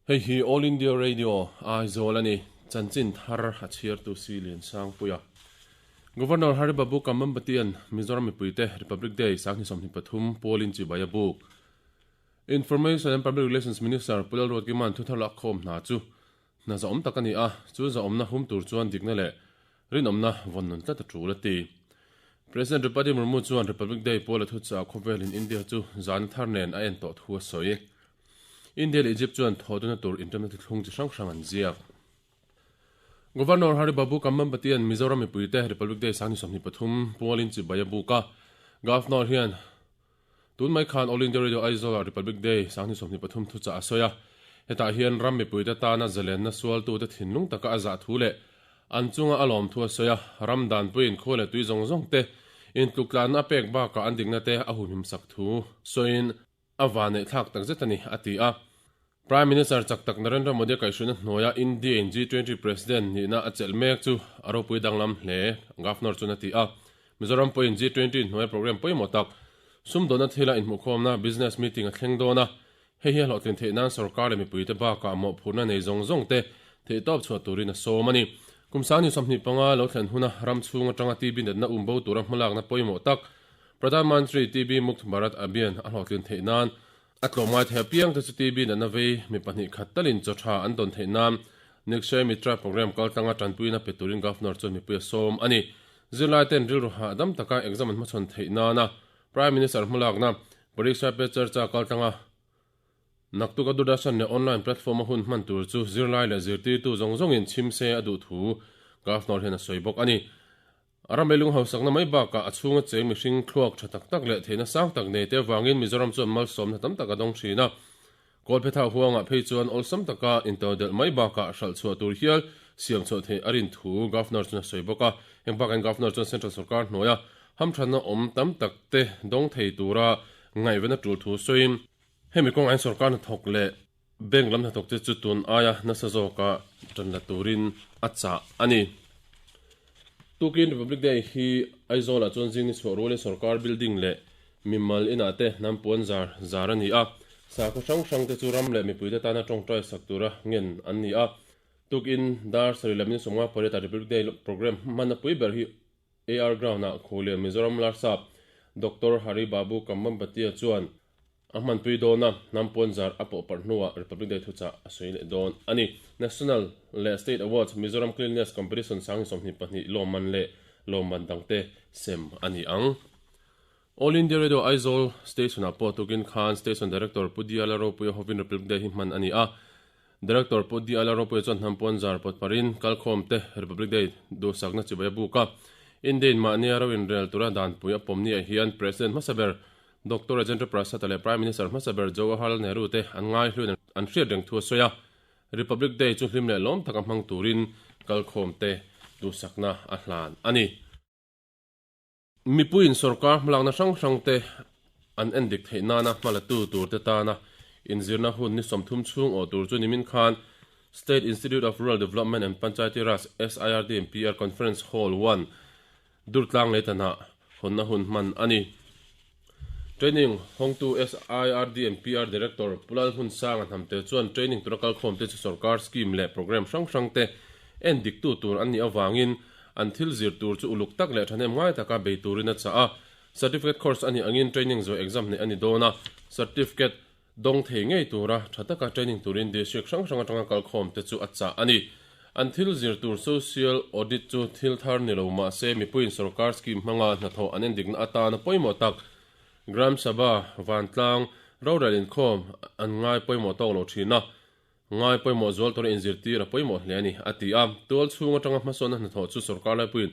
Hei hi All India Radio, Aizawl a ni. Chanchin thar a chhiartu si Liansangpuia. Governor Hari Babu Kambhampatian Mizoram mipuite Republic Day 2023 pualin chibai a buk. Information and Public Relations Minister Pu Lalruatkima'n thuthar lak khawm hna chu hna zahawm tak a ni a, chu zahawmna hum tur chuan dikna leh rinawmna vawn nun tlat a tul a ti. President Draupadi Murmu chuan Republic Day puala thuchah khawvelin India chu zahna thar nen a en tawh thu a sawi. India leh Egypt chuan thawhdawna tur inṭamna thuthlung chi hrang hrang an ziak. Governor Hari Babu Kambhampatian Mizoram mipuite Republic Day 2023 pualin chibai a buk a. Governor hian tun mai khan All India Radio Aizawl-ah Republic Day 2023 thuchah a sawi a. Hetah hian ram mipuite tana zalenna sualtute thinlung taka a zah thu leh an chunga a lawm thu a sawi a. Ram danpuiin khua leh tui zawng zawng te intluktlanna a pek bakah an dikna te a huhimsak thu sawiin, A vanneih thlak tak zet a ni, a ti a. Prime Minister chak tak Narendra Modi kaihhruihna hnuaia India in G20 President nihna a chelh mek chu a ropui danglam hle, Governor chuan a ti a. Mizoram pawhin G20 hnuaia programme pawimawh tak, sumdawnna thila inhmuhkhawmna, business meeting, a thleng dawn a. Hei hi a hlawhtlin theih nan sorkar leh mipuite bakah mawhphurhna nei zawng zawng te theihtawp chhuah turin a sawm a ni. Kum 2025 lo thlen huna ram chhung atanga TB natna umbo tura hmalakna pawimawh tak, Pradhan Mantri TB Mukt Bharat Abhiyan a hlawhtlin theih nan a tlawmngai thei apiang te chu TB natna vei mi pahnih khat talin chaw tha an dawn theih nan Nikshay Mitra Programme kaltlanga tanpuina pe turin Governor chuan mipui a sawm a ni. Zirlai ten rilru hahdam taka exam an hmachhawn theih nana Prime Minister hmalakna Pariksha Pe Charcha kaltlanga Naktuk a Doordarshan leh online platform a hun hman tur chu zirlai leh zirtirtu zawng zawngin chhim se a duh thu Governor hian a sawi bawk a ni. A ram leilung hausakna mai bakah a chhunga cheng mihring thluak tha tak tak leh theihna sang tak nei te avangin Mizoram chuan malsawmna tam tak a dawng thin a. Kawlphetha huangah phei chuan awlsam taka intodelh mai bakah hralh chhuah tur hial siam chhuah theih a rin thu Governor chuan a sawi bawk a. Heng bakah hian Governor chuan Central Sorkar hnuaia hamthatna awm tam tak te dawng thei tura ngaihven a tul thu sawiin hemi kawngah hian sorkar hnathawk leh Bank lam hnathawk te chu tun aia nasa zawka tan la turin a chah a ni. Tukin Republic Day hi Aizawl-ah chuan zing ni chhuah rualin sorkar building leh mimal inah te hnam puan zar zar a ni a. Sakhaw hrang hrang te chu ram leh mipuite tana tawngtai sak tura ngen an ni a. Tukin dar sarih leh minute 58 ah Republic Day programme hmanna pui ber hi AR Ground-ah Khulian Mizoram Larsap Doctor Hari Babu Kambhampatiya chuan A hmanpui dawn a, hnam puan zar a pawh parh hnuah Republic Day thuchah a sawi leh dawn a ni. National leh State Awards, Mizoram Cleanliness Competition 2022 lawmman leh lawmman dangte sem a ni ang. All India Radio Aizawl Station-ah pawh tukin khan Station Director Pu Diala Ropuia hovin Republic Day hi hman a ni a. Director Pu Diala Ropuia chuan hnam puan zar pawt parin kalkhawmte Republic Day duhsakna chibai a buk a. India-in mahnia ro inrel tura danpui a pawm niah hian President hmasa ber Doctor Rajendra Prasad-a leh Prime Minister hmasa ber Jawaharlal Nehru te an ngaihluin an hriat reng thu a sawi a, Republic Day chu hlim leh lawm taka hmang turin kalkhawmte duhsakna a hlan a ni. Mipuiin sorkar hmalakna hrang hrangte an endik theih nana hmalatu turte tana inzirna hun ni 30 chhung awh tur chu nimin khan State Institute of Rural Development and Panchayati Raj, SIRDMPR, Conference Hall 1, Durtlang Leitanah hawnna hun hman a ni. Training hawngtu SIRDMPR Director Pu Lalhmunsanga Hnamte chuan training tura kalkhawmte chu sorkar scheme leh programme hrang hrangte en diktu tur an nih avangin an thil zir tur chu uluk tak leh thahnem ngai taka bei turin a chah a. Certificate course a nih angin training zawh exam neih a ni dawn a, certificate dawng thei ngei tura tha taka training turin district hrang hrang atanga kalkhawmte chu a chah a ni. An thil zir tur social audit chu thil thar ni lo mah se mipuiin sorkar scheme hmanga hnathawh an endikna atana pawimawh tak Gram Sabha, Vantlang, rorel inkhawm an ngai pawimawh tawk lo thin a, ngai pawimawh zual tura inzirtir a pawimawh hle a ni, a ti a. Tual chhung atanga hmasawnna hnathawh chu sorkar laipuiin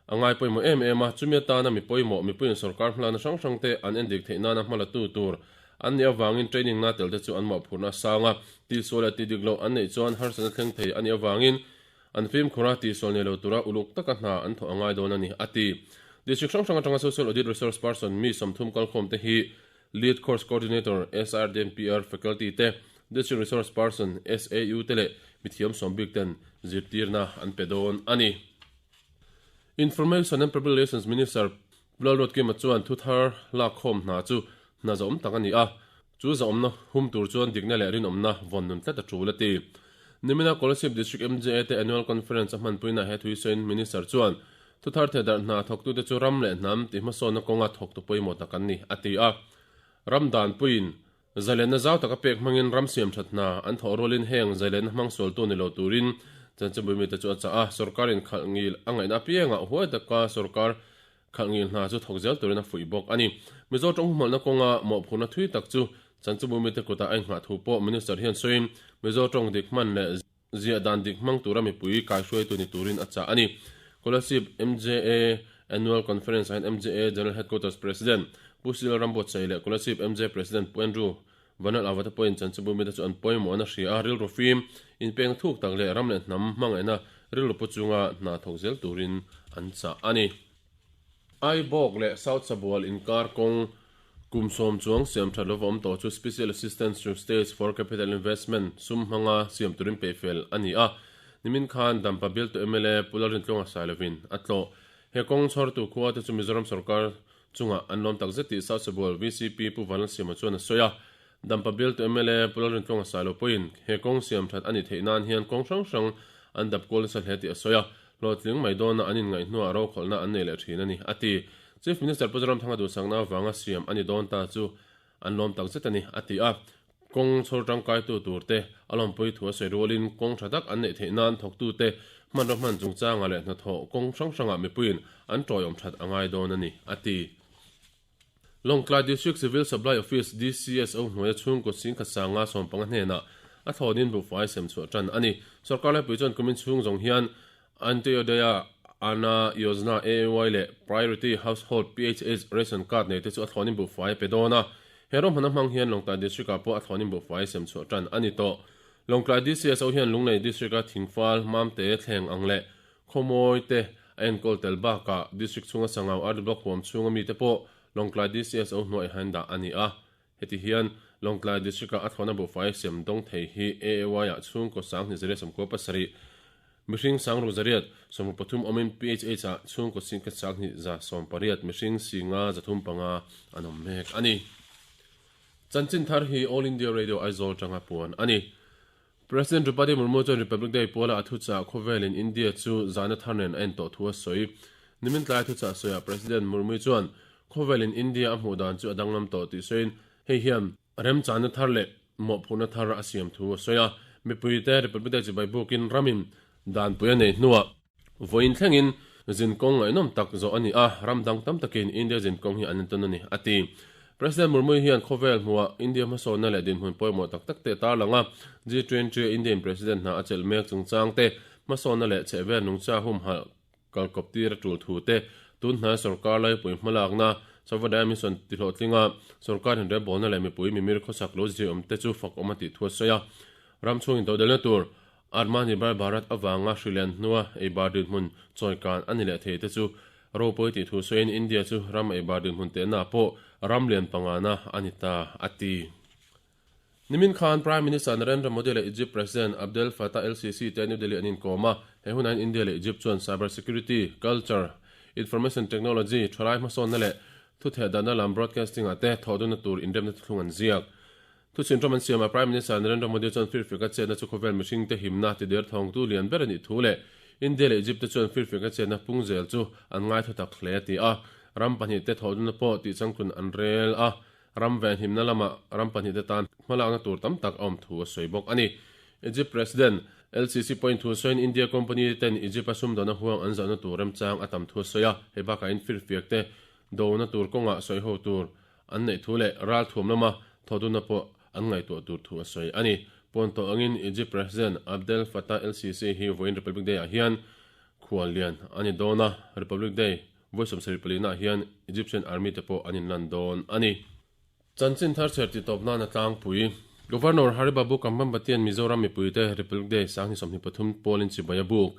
a ngai pawimawh em em a, chumi atana mi pawimawh mipuiin sorkar hmalakna hrang hrangte an endik theih nana hmalatu tur an nih avangin training na tel te chu an mawhphurhna a sang a, tihsual leh tihdik loh an neih chuan harsatna thleng thei a nih avangin an fimkhur a, tihsual nei lo tura uluk taka hna an thawh a ngai dawn a ni, a ti. District hrang hrang atanga Social Audit Resource Person mi 30 kalkhawm te hi Lead Course Coordinator, SRDMPR Faculty te, District Resource Person, SAU te leh mithiam sawm bik ten zirtirna an pe dawn a ni. Information and Public Relations Minister Pu Lalruatkima chuan thuthar lakkhawm hna chu hna zawm tak a ni a. Chu zahawmna hum tur chuan dikna leh rinawmna vawn nun tlat a tul a ti. Nimina Kolasib District MJA te Annual Conference a hmanpuinaah he thuisawiin Minister chuan, Thuthar thehdarh hna thawktute chu ram leh hnam tihhmasawnna kawnga thawktu pawimawh tak an ni, a ti a. Ram danpuiin zalenna zau taka pek hmangin ram siamthat hna an thawh rualin heng zalenna hmang sualtu ni lo turin chanchinbui mite chu a chah a. Sorkarin khalh ngil a ngaihna apiangah huai taka sorkar Khalh ngil hna chu thawk zel turin a fuih bawk a ni. Mizo tawng humhalhna kawnga mawhphurhna thui tak chu Chanchubui mite kutah a inghah thu pawh Minister hian sawiin Mizo tawng dik hman leh ziah dan dik hmang tura mipui kaihruaitu ni turin a chah a ni. Kolasib MJA Annual Conference ah hian MJA General Headquarters President Pu Sil Rambuatsaih leh Kolasib MJA President Pu Andrew Vanal Avata pawhin Chanchubui mite chu an pawimawhna hria a, rilru fim, inpeng thuk tak leh ram leh hnam hmangaihna rilru pu chunga hna thawk zel turin an chah a ni. Aibawk leh South Sabual inkar kawng kum sawm chuang siam that lova awm tawh chu Special Assistance to States for Capital Investment sum hmanga siam turin peihfel a ni a, nimin khan Dampa bialtu mla Pu Lalrintluanga Sailovin a tlawh. He kawng chhawrtu khua te chu Mizoram sorkar chungah an lawm tak zet tih South Sabual vcp Pu Vanlalsiama chuan a sawi a. Dampa bialtu mla Pu Lalrintluanga Sailo pawhin he kawng siam that a nih theih nan hian kawng hrang hrang an dap kual nasa hle tih a sawi a. Hlawhtling mai dawna an inngaih hnuah rokhawlhna an nei leh thin a ni, a ti. Chief Minister Pu Zoramthanga duhsakna avanga siam a ni dawn ta chu an lawm tak zet a ni, a ti a. Kawng chhawr tangkaitu tur te a lawmpui thu a sawi rualin kawng tha tak an neih theih nan thawktute hmanraw hman chungchangah leh hnathawh kawng hrang hrangah mipuiin an tawiawm that a ngai dawn a ni, a ti. Lawngtlai District Civil Supply Office, DCSO, hnuaia chhungkaw singkhat sanga sawmpanga hnenah a thlawnin buhfai sem chhuah tan a ni. Sorkar laipui chuan kumin chhung zawng hian Antyodaya Anna Yojana, AAY, leh Priority Household, PHH, ration card neite chu a thlawnin buhfai a pe dawn a. He ruahmanna hmang hian Lawngtlai District-ah pawh a thlawnin buhfai sem chhuah tan a ni tawh. Lawngtlai DCSO hian Lunglei District-a Thingfal, Mamte, Thleng ang leh Khawmawi te a enkawl tel bakah District chhunga Sangau RD Block huam chhunga mite pawh Lawngtlai DCSO hnuaiah hian dah a ni a. Heti hian Lawngtlai District-a a thlawhna buhfai sem dawng thei hi AAY-ah chhungkaw sanghnih zariat sawmkua pasarih, mihring sangruk zariat sawmruk pathum awmin PHH-ah chhungkaw singkhat sanghnih za sawmpariat, mihring singa zathum panga an awm mek a ni. Chanchin thar hi All India Radio Aizawl tanga puan a ni. President Draupadi Murmu chuan Republic Day puala a thuchah khawvelin India chu zahna thar nen a en tawh thu a sawi. Nimin tlai thuchah sawiah President Murmu chuan khawvelin India a hmuh dan chu a danglam tawh tih sawiin hei hian remchana thar leh mawhphurhna thar a siam thu a sawi a. Mipuite Republic Day chibai bukin ramin danpui a neih hnuah vawiin thlengin zinkawng ngaihnawm tak zawh a ni a, ram dang tam takin India zinkawng hi an entawn a ni, a ti. President Murmu hian khawvel hmuhah India hmasawnna leh dinhmun pawimawh tak tak te a tarlang a, G20 a Indian President hna a chelh mek chungchang te, hmasawnna leh chhehvel nungcha humhalh kalkawp tir a tul thu te, tun hnai sorkar laipui hmalakna Sarvodaya Mission tihlawhtlinga sorkar inrelbawlna leh mipui mimir khawsak lo ziaawm te chu fakawm a tih thu a sawi a. Ram chhung intodelhna tur Atmanirbhar Bharat avanga hrilen hnua eibar dinhmun chawikan a ni leh thei te chu ropui tih thu sawiin India chu ram eibar dinhmun tehna pawh ram lian pangana a ni ta, a ti. Nimin khan Prime Minister Narendra Modi leh Egypt President Abdel Fattah el-Sisi te New Delhi an inkawm a, he hunah hian India leh Egypt chuan cyber security, culture, information technology, thalai hmasawnna leh thuthehdanna lam broadcasting ah te thawhdunna tur inremna thuthlung an ziak. Thuchhin ram an siamah Prime Minister Narendra Modi chuan firfiaka chetna chu khawvel mihringte himna ti der thawngtu lian ber a nih thu leh India leh Egypt te chuan firfiaka chetna pung zel chu an ngaithaw tak hle a ti a. Ram pahnihte thawhdunna pawh tihchangtlun an rel a, ram venhimna lamah ram pahnihte tan hmalakna tur tam tak a awm thu a sawi bawk a ni. Egypt President El-Sisi pawhin thu sawiin India company ten Egypt a sumdawnna huang an zauhna tur remchang a tam thu a sawi a, hei bakah in firfiakte dona tur kawngah sawiho tur An neih thu leh ral thuam lama thawhdunna pawh an ngaihtuah tur thu a sawi a ni. Pawn tawh angin Egypt President Abdel Fattah el-Sisi hi vawiin Republic Day ah hian khual lian a ni dawn a, Republic Day vawi 74 naah hian Egyptian Army te pawh an inlan dawn a ni. Chanchin thar chher tih tawp nana tlangpui Governor Hari Babu Kambhampatian Mizoram mipuite Republic Day 2023 pawlin chibai a buk.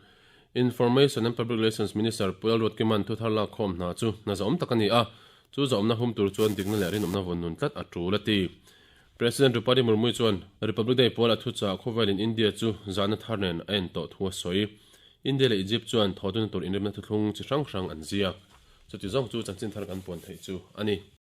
Information and Public Relations Minister Pu Lalruatkima'n thuthar lakkhawm hna chu hna zahawm tak a ni a, Chu zawmna hum tur chuan dikna leh rinawmna vawn nun tlat a tul a ti. President Draupadi Murmu chuan Republic Day pawl a thuchah khawvelin India chu zahna thar nen a en tawh thu a sawi. India leh Egypt chuan thawhdunna tur inremna thuthlung chi hrang hrang an ziak. Chuti zawng chu chanchin thar kan puan theih chu a ni.